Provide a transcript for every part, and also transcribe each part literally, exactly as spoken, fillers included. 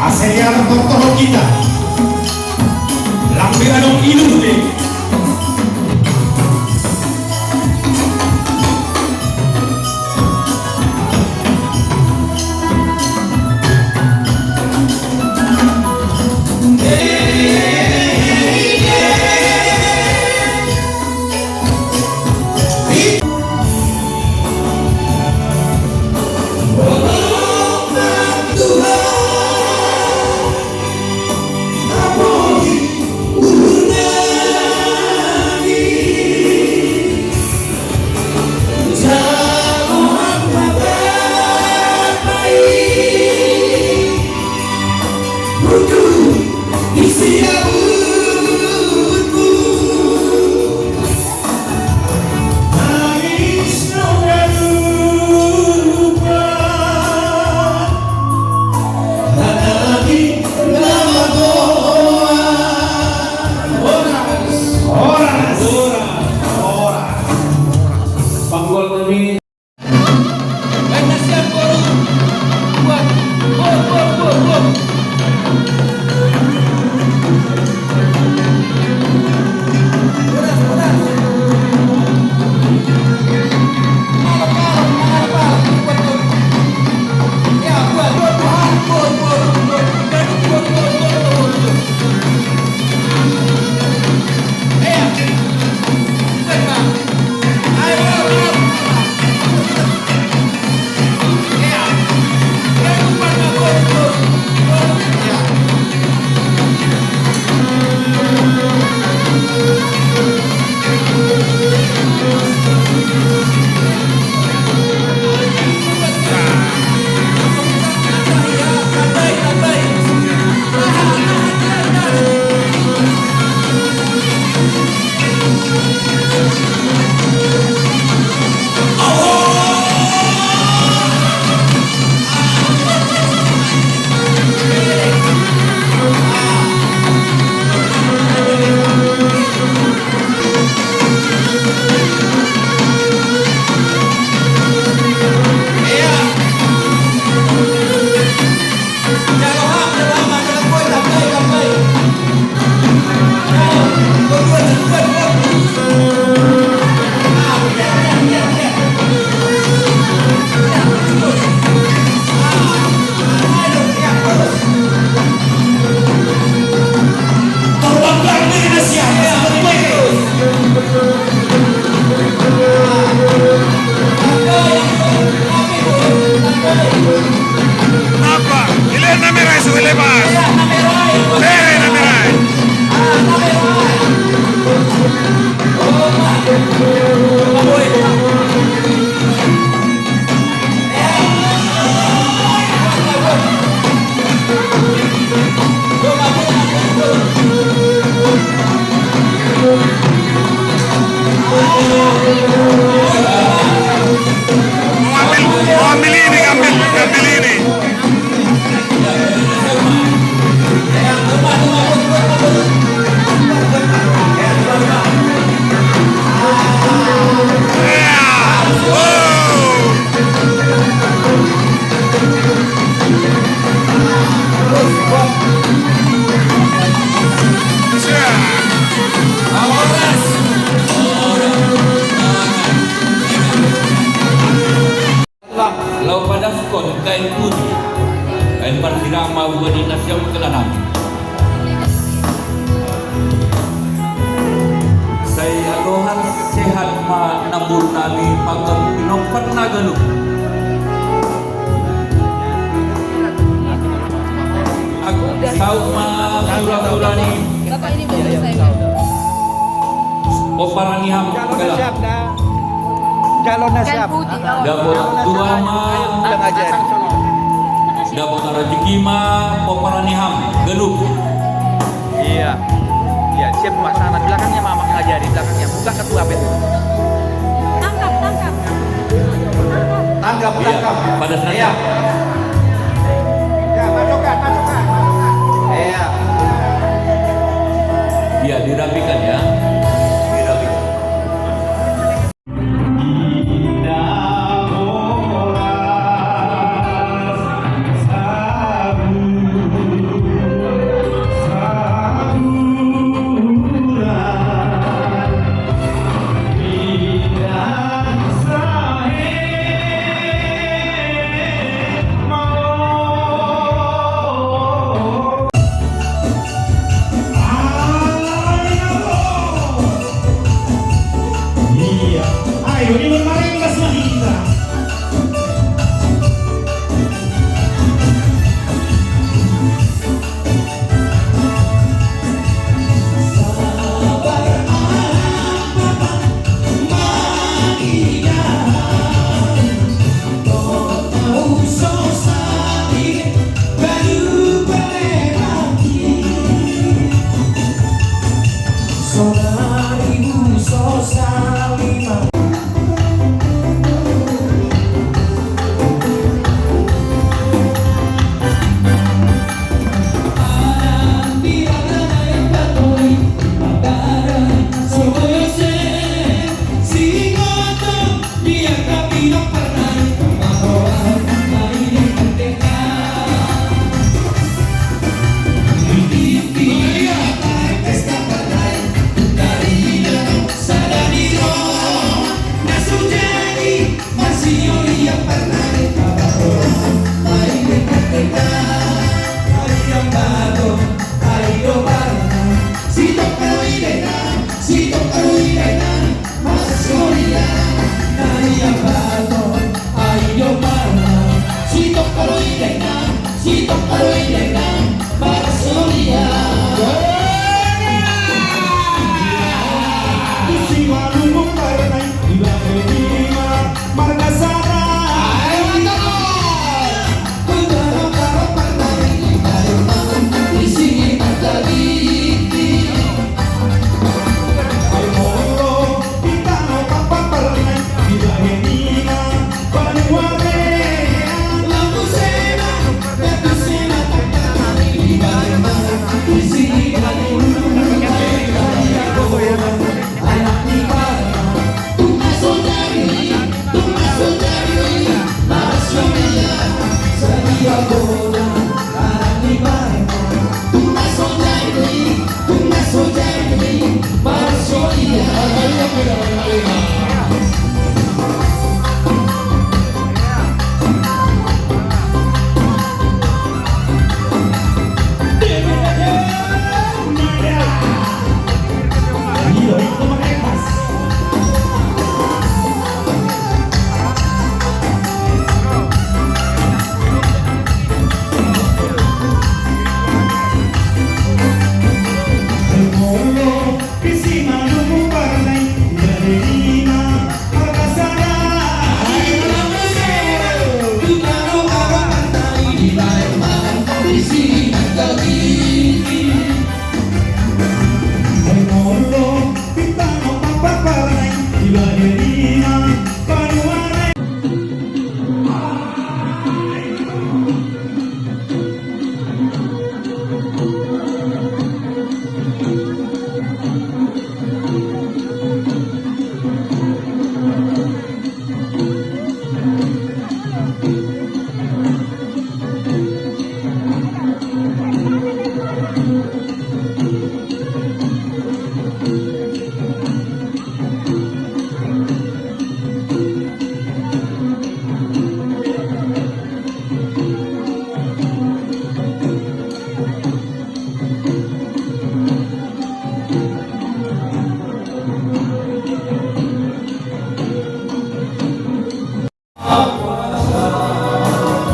Asa ia tortor hita. Lam pe adong ilu be. Apa? Ile na merai so ile pas. Bere na merai. Ambil, ambil ini, ambil, ambil ini. Laho padaskon kain putih, kain parsirama buat di nasiam kelanami. Sai alohan sehat ma namboru nami panggabean pinomparna ganup. Saut ma sura-sura ni. Bapak, ini belum selesai. Pomparan ni ham. Jalo na siap, da. Jalo na siap. Dapot tua ma. Dapot rejeki ma pomparan ni ham ganup. Iya. Iya, siap, Mak. Sana belakangnya Mamak ngajari, belakangnya. Buka ketua, Bet. Tangkap, tangkap. Tangkap, iya, tangkap. Pada saat. Iya. Ya, masukkan, masukkan, masukkan. Iya. Iya, dirapikan ya. Dirapikan. Inda horas,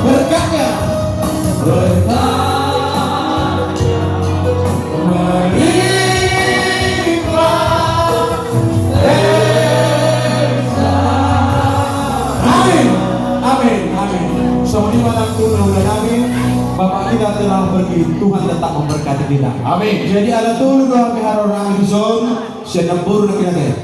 Berkatnya, berkatnya melimpah. Amin. Amin. Amin. Songon i ma nangkin, Bapak kita telah pergi, Tuhan tetap memberkati kita. Amin. Jadi ala tolu do hami haroro dison, sian namboru na kita.